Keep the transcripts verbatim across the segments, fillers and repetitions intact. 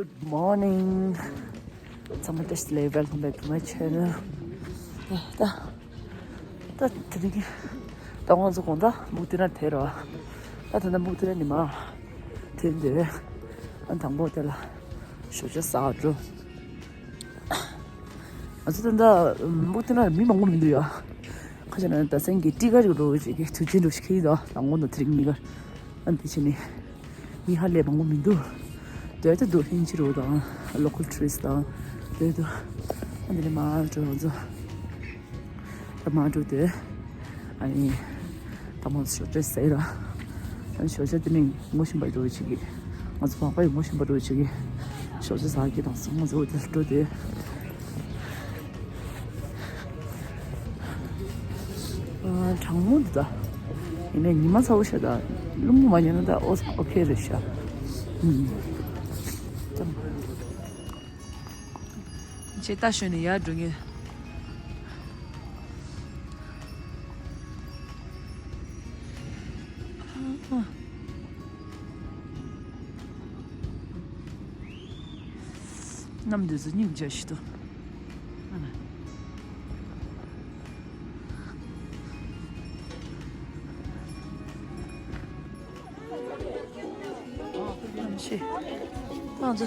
Good morning. ཚང་མ་བཀྲ་ཤིས་བདེ་ལེགས། Welcome back to my channel. ད་ད་དེ་རིང་ད་ང་ཚོ་དགོང་དག་སྨུག་ཏི་ན་དེ་ར། ད་ད་ལྟ་སྨུག་ཏི་ན་ནི་མ་དེ་འདི་ཨ་དང་པོ་དེ་ལ་ཞོགས་ཇ་ཟ་འགྲོ། ང་ཚོ་ད་ལྟ་སྨུག་ཏི་ན་མི་མང་པོ་མི་འདུག་ཡ། ཁ་ཤས་ན་ད་སེང་གེ་ཊི་ག་རིག་འགྲོ་བྱེད་ཀྱི་དུས་ཆེན་འགྲོ་ཞིག་ཁྱེར་ཡིན་ད་དང་པོ་ད་དེ་རིང་གཉིས་ཀ་ཨ་འདི་བྱས་ནས། མི་ཧ་ལས་མང་པོ་མི་འདུག་དོད་དུ་འདུག་ཧིན་ཇི་རུ་དང་local tourist དང་དོད་དུ་ཨ་འདི་ནས་མར་འགྲོ་ང་ཚོ་ད་མར་འགྲོ་དུས་ཨ་ནི་ད་མོ་ཞོགས་ཇ་ཟས་ར། ཨ་ནི་ཞོགས་ཇ་དེ་ནི་ངོ་ཤེས་པ་འགྲོ་བྱེད་ཀྱི་ང་ཚོ་བག་པ་ཡི་ངོ་ཤེས་པ་འགྲོ་བྱེད་ཀྱི་ཞོགས་ཇ་ཟ་གི་དང་སོང་ང་ཚོ་དེ་འགྲོ་དུས། གྲང་མོ་འདུག་ད། ཡིན་ནའི་ཉི་མ་ཚ་བོ་ཤ་ད། རླུང་མ་ཉོ་ན་ད་ཨོ་ཨོ་ཁེ་རེད་ཤ། ཨུམ། ཅེ་ད་ཤོད་ནས་ཡར་འགྲོ་ངེས། གནམ་འདི་ཚོ་སྙིང་རྗེ་ཞིག་འདུག་གནམ་གཤིས་ང་ཚོ།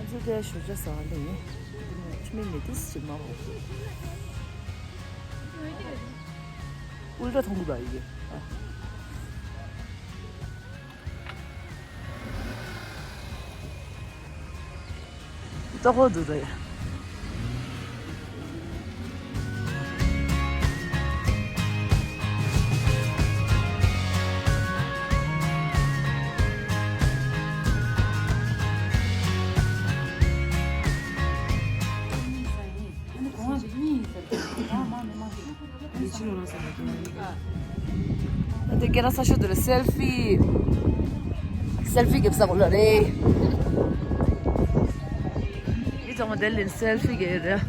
ང་ཚོ་དེ་ཞོགས་ཇ་ཟ་ལེ་ཡིན། འདི་ནས་ཆུ་མིག་མེད་དུས་ཅིག་མ་འོ། ཨུལ་ཊ་མཐོང་གི་འདུག་ཨ་ཡི་གེ་ཨ། ལྟོགས་པ་འདུག་རེད། འདི་སྐད་ན་ས་ཤོད་དུ་རེད། སེལ་ཕི། སེལ་ཕི་རྒྱབ་ས་གོ་ལ་རེད། མི་ཚང་མ་དེ་ལས་སེལ་ཕི་རྒྱབ་རེད།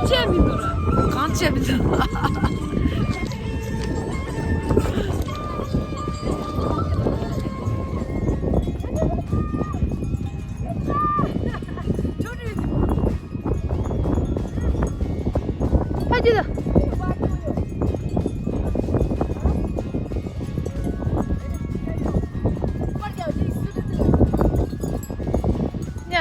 བྱས་མི་འདུག་ར། གང་བྱས་མི་འདུག་ཕ་ཅི་ལ། ཉ།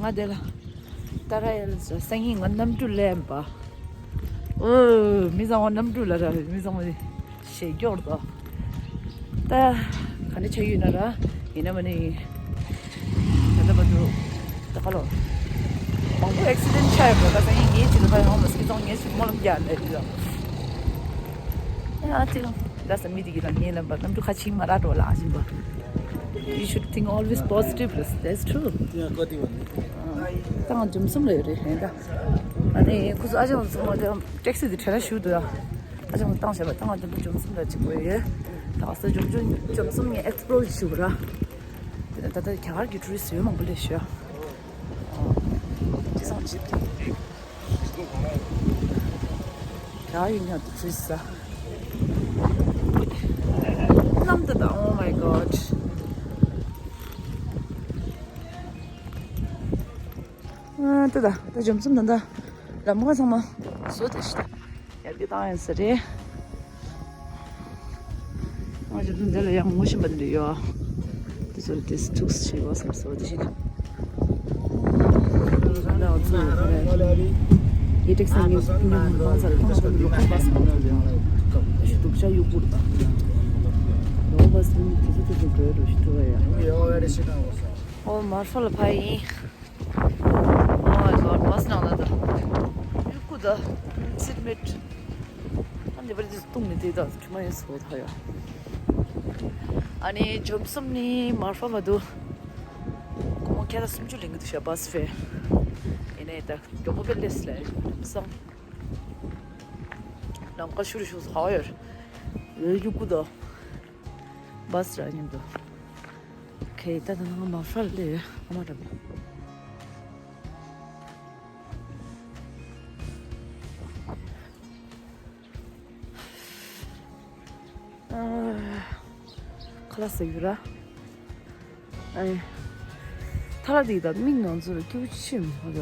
ང་དེ་ལ་ཏཱ་ར་ཧིལ་སི་སང་ཉིན་ང་གནམ་གྲུ་ལེན་པ། ཨོ། མི་ཚང་མ་གནམ་གྲུ་ལ་ར། མི་ཚང་མ་ཞེད་སྐྱོ་རེད་དོ། ད་ག་འདྲ་ཆགས་ཡོད་ན་ར། ཡིན་ན་མ་ནི། ད་ལྟ་བར་དུ་ད་ག་ལོ། མང་པོ་ཨེག་སི་ཌེན་ཆགས་ཡོད་པ། ད་སང་ཉིན་ངའི་ཕྱིར་ཕ་ཡོང་མ་སྐྱིད་ཚང་ངའི་ཕྱིར་སྨོན་ལམ་རྒྱག་ནས་ཡོད། ཨ་ཙི། ད་སང་མི་དེ་གི་ལ་ངའི་ལམ་པ་གནམ་གྲུ་ཁ་ཆིང་མ་ར་འགྲོ་ལ་ཨ་ཅིན་པ། You should think always positive. That's true. ཡང་བཀའ་དྲིན་པ་ནི། ད་ང་འཇོམས་སོང་ལ་ཡོད་རེད་ཧེ་ད། ཨ་ནི་ཁོ་ཚོ་ཨ་ཅག་ཚང་མ་ཀྲེག་སི་དེ་ཁྲལ་ཞུ་འདུག་ཡ། ཨ་ཅག་བཏང་བྱས་པ་ད་ང་འདི་འདྲ་འཇོམས་སོང་ལ་ཅིག་དགོས་ཡོད། ད་ཨ་ས་འཇོམས་འཇོམས་འཇོམས་སོང་ངས་ཨེགས་པི་ལོར་ཞུ་ར། དེ་ནས་ད་ལྟ་རྒྱ་གར་གྱི་ཊུ་རི་སི་ཡོད་མང་པོ་ལས་ཞུ་ཡ། ཅི་སང་ཇིབ་ཀྱི། རྒྱ་ཡིན་ཡང་དུ་ཚུད་ས། གནམ་དུ་དང་། Oh my God. ཨ་ད་ད་ད་འཇོམས་སོང་ད་ད། ལམ་ཁ་ཚང་མ་བཟོ་དེ་ཤི་ད། ཡར་གི་བཏང་ཡིན་ས་རེད། ང་ཚོ་འདི་ལ་ཡང་ངོ་ཤེས་པ་འདི་ཡོད། འདི་ཚོ་དེ་ཐུགས་ཆེ་བ་བསམ་སོ་འདི་ཞིག་ཡེ་ཏེག་སང་ངེ་ངེ་མང་ཚར་ཁོང་ཚོ་ལུག་ཁོ་བ་སང་ཞིག་དུག་ཆ་ཡུག་པུར་ད་ལོ་བ་སང་དེ་ཚོ་དེ་ཚོ་འགྲོ་ཡ་རུ་ཞིག་ཐུག་ཡ། ཨོ་མར་ཧྥ་ལ་ཕ་ཡིན། Oh my God, བྷ་སི་ནང་ལ་ད། ཡུ་ཀུ་ད། སིད་མེད། ཨ་ནི་བར་དུ་སྟོང་ནི་དེ་ད་དྲི་མ་ཡིན་སོ་ད་ཡ། ཨ་ནི་འཇོམས་སོང་ནི་མར་ཧྥ་མ་དུ། སྒོར་མོ་ཁལ་སུམ་ཅུ་ལེན་གི་འདུག་ཤ་བྷ་སི་ཧྥེ། ཡིན་ནའི་ད་མགྱོགས་པོ་པེ་ལེས་ལ་སང་། ལམ་ཁ་ཤུ་རུ་ཤུ་ཧ་ཡོད། ཡུ་ཀུ་ད། བྷ་སི་ར་ཉིན་དུ། ཁེ་ད་ད་ང་མ་ཧྥ་ལེ་ཨ་མ་ར་མ། ཁ་ལག་ཟ་རྒྱུ་ར། ཨེ། ཐ་ལ་དེ་ད་མིག་ནང་ཚུར་ཀྱུ་ཆིམ་ཧ་ག་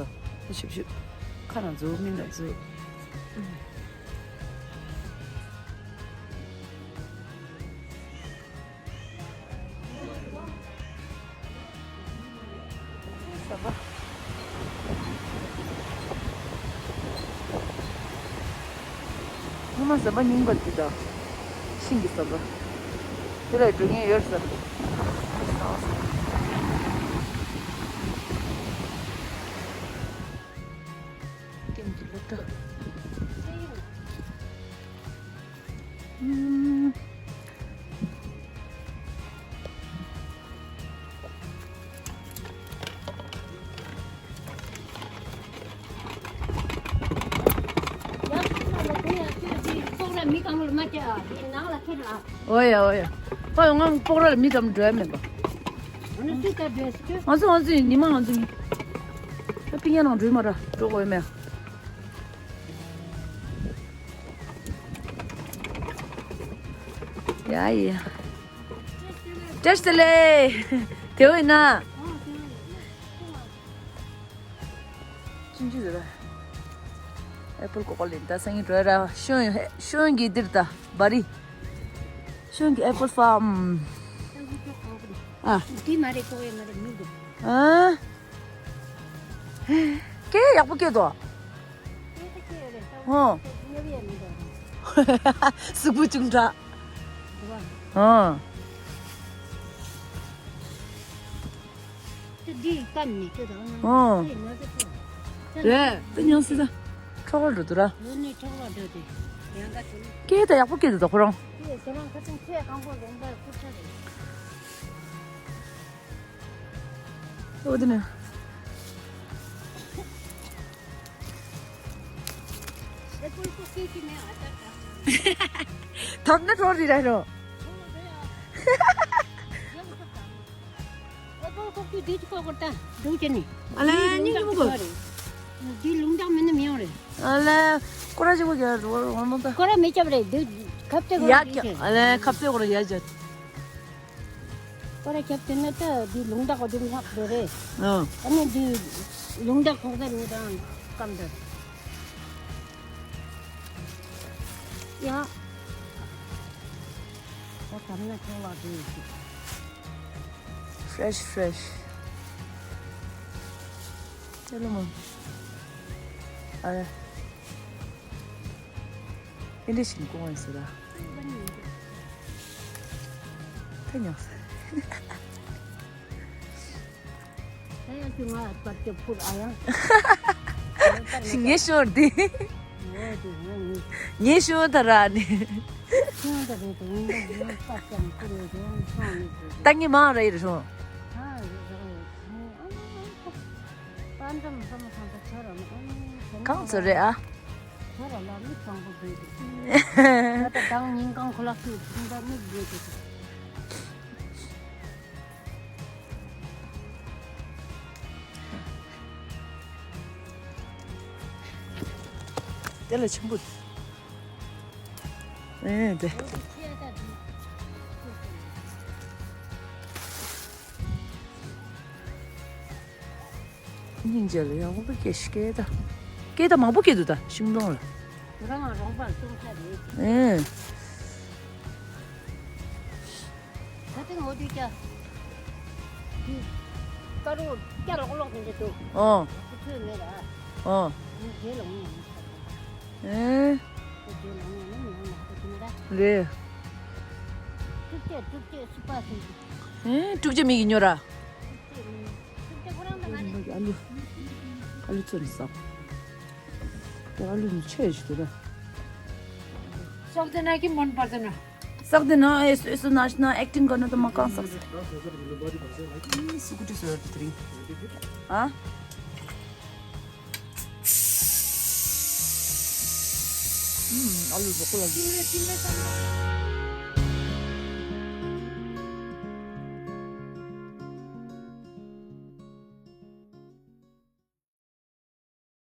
ཤིབ་ཤིབ། ཁ་ནང་ཚུར་མིག་ནང་ཚུར། ཟམ་པ། སྔོན་མ་ཟམ་པ་རྙིང་པ་འདི་དང་། ཤིང་གི་ཟམ་པ། དེ་ལ་འགྲོ་མཁན་ཡོད་ཟེར། ཀེམ་གྱི་སློབ་གྲྭ། ཨོ་ཡ་ཨོ་ཡ། ཨོ་ཡ། ང་སྤོག་ར་ལ་མི་ཙམ་འགྲོ་ཡ་མེད་པ། ང་ཚོ་ང་ཚོ་ཉི་མ་ང་ཚོ་ཉི། ད་པིང་ཡ་ནང་འགྲོ་མ་ར་འགྲོ་དགོས་མེད། ཡ་ཡ། བཀྲ་ཤིས་བདེ་ལེགས། དེ་བས་ན། ཅིན་ཅི་ཟེར། ཨེ་པལ་ཀོ་ཀོ་ལིན་ད་སང་ཉིན་འགྲོ་ཡ་ར་ཤོན་ཤོན་གྱི་འདིར་ད་བ་རི། ཤོན་གྱི་ཨེ་པལ་ཕཱམ། ཨ། དེ་མ་རེད་ཀོ་ཡ་མ་རེད་མི་འདུག་ཨ། སྐད་ཡག་པོ་སྐད་དོ། ཧོ། གཟུགས་པོ་ཅུང་དྲག་ཧོ། ཧོ། རེད་དེ་ཉང་སི་ད། ཁྲོག་ལ་འགྲོ་དུ་ར། སྐད་ད་ཡག་པོ་སྐད་དོ་ད་ཁོ་རང་། འོ་དེ་ནས། ཐབ་ན་ཐོར་རི་ར་རོ། ཨ་ལ་སྙིང་རྗེ་མོ་གོ། འདི་ལུང་དག་མིན་ན་མི་ཡོང་རེད། ཨ་ལ་ཀོ་ར་ཅིག་གོ་རྒྱ་རོ་བར་མོ་ད། ཀོ་ར་མི་ཁྱབ་རེད་འདི་ཁབ་ཏེ་གོ་ཡ་ར་ཀྱ་ཨ་ལ་ཁབ་ཏེ་གོ་ར་ཡ་ཇ། ཀོ་ར་ཁྱབ་ཏེ་ན་ད་འདི་ལུང་དག་གོ་འདི་ལྷག་འགྲོ་རེད། ཨ། ཨ་ནི་འདི་ལུང་དག་ཁོག་ད་མི་དང་སྐམ་ད། ཡ། ཨོ་དམ་ན་ཁྱོད་ལ་འདི་ཡོད་ཤིག Fresh, fresh. ཅེ་ལོ་མོ། ཨ་ལེ། ཨེ་འདྲ་ཞིག་གོང་ཡིན་ཟེར་ལ། ཐ་ཉག་ཟེར། ད་ཡང་ཅི་ང་པར་ཅོ་ཕུར་ཨ་ཡང་། ངས་ཤོར་འདི། ངས་ཤོར་ད་ར་ནི། ད་ངས་མང་ར་ཡིར་ཤོང་། གང་ཚོད་རེད་ཨ། ཁྱོད་རང་ལ་མི་གཙང་པོ་བཟོས་འདུག་ད་ལྟ་དང་ཉིན་གང་ཁོ་ལག་ཁྱི་ཚོང་པ་མིག་བཟོས་འདུག་དེ་ལ་ཆེན་པོ། ཨེ་དེ། སྙིང་རྗེ་ལ་ཡག་པོ་སྐད་ཤིག་སྐད་ད། སྐད་ད་མང་པོ་སྐད་འདུག་ད་ཤིང་སྡོང་ལ། ཁོ་རང་རོང་པར་བཙོང་ས་རེད། ཨེ། ད་ཐེངས་འོ་དུས་ཀྱ། དེ། དཀར་རོ་སྐྱ་ལོག་ལོག་དེ་འདྲ་འདུག་ཨོ། ཁོ་ཚོས་མེད་ལ། ཨོ། ངས་རྗེས་ལ་ངས་མི་ཚར། ཨེ། ཁོ་རྗེས་ལ་ངས་མི་ཉོ་ལ་ཁོ་དེ་འདྲ། རེད། དཀྲུག་ཅེ་དཀྲུག་ཅེ་སུ་པ་ཟེར་གི། ཨེ་དཀྲུག་ཅེ་མི་གི་ཉོ་ར། དཀྲུག་ཅེ་མི་ཉོ། དཀྲུག་ཅེ་ཁོ་རང་དང་ང་རེད། ཨ་ལུ། ཨ་ལུ་ཚོ་ནི་ཟ། དེ་ཨ་ལུ་ནི་ཆེ་ཞིག་འདུག་ར། སོག་དེ་ན་ཀི་མོན་པར་དེ་ན། सक्दैन। यसो यसो नाच्न एक्टिङ गर्न त म कहाँ सक्छु? स्कुटी सोहेर थ्री। हाँ? हम्म, आलु भोक लाग्यो।